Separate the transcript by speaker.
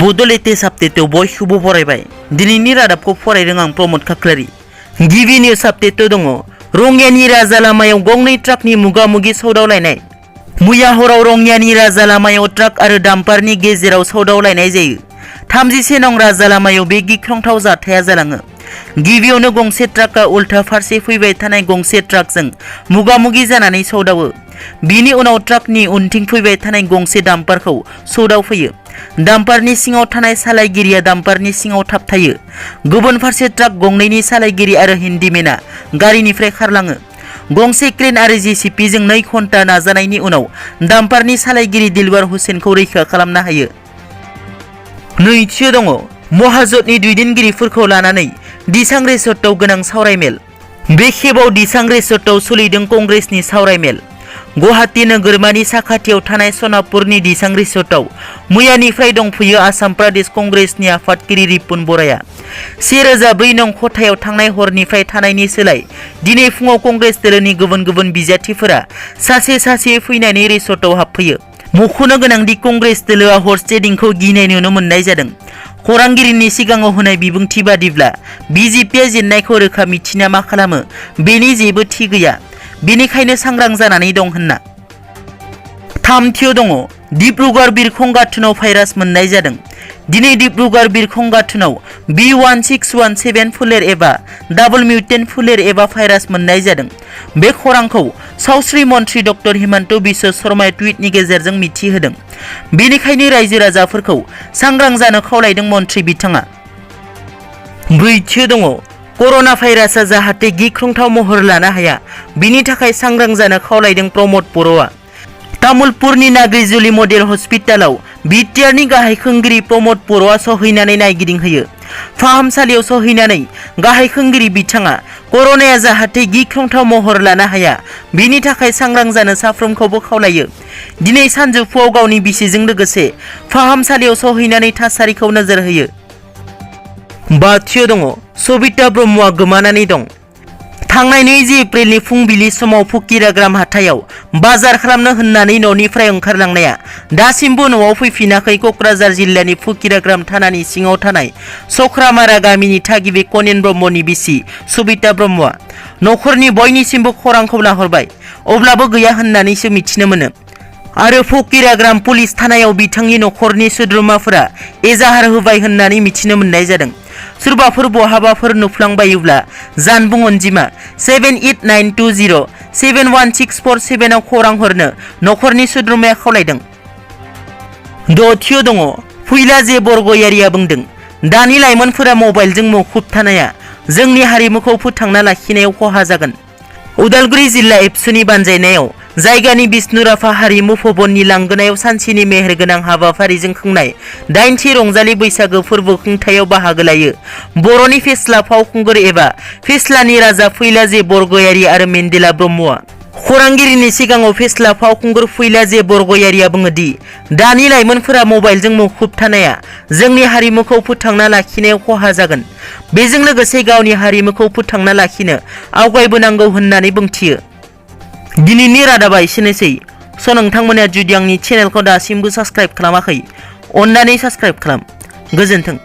Speaker 1: Bodoland update बयखौबो फरायबाय दिनैनि रादाबखौ फरायदों आं प्रमोद खाख्लारि गिबि निउज आपडेट दङ रङियानि राजा लामायाव गंनै ट्राकनि मुगा-मुगि सौदावलायनाय मैया हराव रङियानि राजा लामायाव ट्राक आरो डाम्पारनि गेजेराव सौदावलायनाय जायो 31 नं राजा लामायाव बे गिख्रंथाव जाथाया जालाङो गिबियावनो गंसे ट्राकआ उल्था फारसे फैबाय थानाय गंसे ट्राकजों मुगा-मुगि जानानै सौदावो बिनि उनाव ट्राकनि उनथिं फैबाय थानाय गंसे डाम्पारखौ सौदावफैयो डाम्पारनि सिङाव थानाय सालायगिरिया डाम्पारनि सिङाव थाबथायो गुबुन फारसे ट्राक गंनैनि सालायगिरि आरो हेन्डीमेनआ गारिनिफ्राय खारलाङो गंसे क्रेन आरो जेसीपीजों 2 घन्टा नाजानायनि उनाव डाम्पारनि सालायगिरि दिलबार हुसेनखौ रैखा खालामनो हायो नैथियाव दङ महाजोतनि दैदेनगिरिफोरखौ लानानै दिसां रिसर्टआव गोनां सावरायमेल बे खेबाव दिसां रिसर्टआव सोलिदों कंग्रेसनि सावरायमेल गुवाहाटी नोगोरमानि साखाथियाव थानाय सनापुरनि दिसां रिसर्टआव मैयानिफ्राय दंफैयो आसाम प्रदेश कंग्रेसनि आफादगिरि रिपुन बराया 1004 नं खथायाव थांनाय हरनिफ्राय थानायनि सोलाय दिनै फुङाव कंग्रेस दोलोनि गुबुन गुबुन बिजाथिफोरा सासे सासे फैनानै रिसर्टआव हाबफैयो मख'नो गोनांदि कंग्रेस दोलोआ हर्स ट्रेडिंखौ गिनाय नुनो मोननाय जादों खौरांगिरिनि सिगाङाव होनाय बिबुंथि बादिब्ला बिजेपिआ जेननायखौ रोखा मिथिना मा खालामो बेनि जेबो थि गैया बेनिखायनो सांग्रां जानानै दं होनना थामथियाव दङ डिब्रुगड़ बिरखं गाथोनाव भाइरास मोननाय जादों दिनै डिब्रुगड़ बिरखं गाथोनाव B1617 फोलेर एबा डाबल मिउटेन्ट फोलेर एबा भाइरास मोननाय जादों बे खौरांखौ सावस्रि मन्थ्रि डक्टर हिमन्त बिश्व शर्माया टुइटनि गेजेरजों मिथिहोदों बेनिखायनो रायजो राजाफोरखौ सांग्रां जानो खावलायदों मन्थ्रि बिथाङा ब्रैथियाव दङ कर'ना भाइरासआ जाहाथे गिख्रंथाव महर लानो हाया बिनि थाखाय सांग्रां जानो खावलायदों प्रमोद बर'आ तामुलपुरनि नाग्रिजुलि मडेल हस्पिटालाव बिटिआरनि गाहाय खुंगिरि प्रमोद बर'आ सहैनानै नायगिदिंहैयो फाहामसालियाव सहैनानै गाहाय खुंगिरि बिथाङा कर'नाया जाहाथे गिख्रंथाव महर लानो हाया बिनि थाखाय सांग्रां जानो साफ्रोमखौबो खावलायो दिनै सानजौफुआव गावनि बिसिजों लोगोसे फाहामसालियाव सहैनानै थासारिखौ नोजोर होयो बाथियाव दङ सबिता ब्रह्मआ गोमानानै दं थांनाय 2 एप्रिलनि फुंबिलि समाव फुकिराग्राम हाथायाव बाजार खालामनो होननानै न'निफ्राय ओंखारलांनाया दासिमबो न'आव फैफिनाखै क'क्राझार जिल्लानि फुकिराग्राम थानानि सिङाव थानाय सख्रामारा गामिनि थागिबि कनेन ब्रह्मनि बिसि सबिता ब्रह्मआ न'खरनि बयनिसिमबो खौरांखौ लाहरबाय अब्लाबो गैया होननानैसो मिथिनो मोनो आरो फुकिराग्राम पुलिस थानायाव बिथांनि न'खरनि सोद्रोमाफोरा एजाहार होबाय होननानै मिथिनो मोननाय जादों सोरबाफोर बहाबाफोर नुफ्लांबायोब्ला जानबुं अनजिमा 7892071647 आव खौरां हरनो न'खरनि सोद्रोमाया खावलायदों दथियाव दङ फुइला जे बरगयारिया बुंदों दानि लाइमोनफोरा मबाइलजों मुखुब थानाया जोंनि हारिमुखौ फोथांना लाखिनायाव खहा जागोन उदालगुरि जिल्ला एबसुनि बानजायनायाव जायगानि बिष्णुराभा हारिमु भवननि लांगोनायाव सानसेनि मेहेरगोनां हाबाफारिजों खुंनाय 8थि रंजालि बैसागो फोरबो खुंथायाव बाहागो लायो बर'नि फेस्ला फावखुंगुर एबा फेस्लानि राजा फुइला जे बरगयारि आरो मेन्देला ब्रह्मआ खौरांगिरिनि सिगाङाव फेस्ला फावखुंगुर फुइला जे बरगयारिया बुङोदि दानि लाइमोनफोरा मबाइलजों मुखुब थानाया जोंनि हारिमुखौ फोथांना लाखिनायाव खहा जागोन बेजों लोगोसे गावनि हारिमुखौ फोथांना लाखिनो आवगायबोनांगौ होननानै बुंथियो दिनैनि रादाबा एसेनोसै नोंथांमोना जुदि आंनि चेनेलखौ दासिमबो साबस्क्राइब खालामाखै अन्नानै साबस्क्राइब खालाम गोजोन्थों।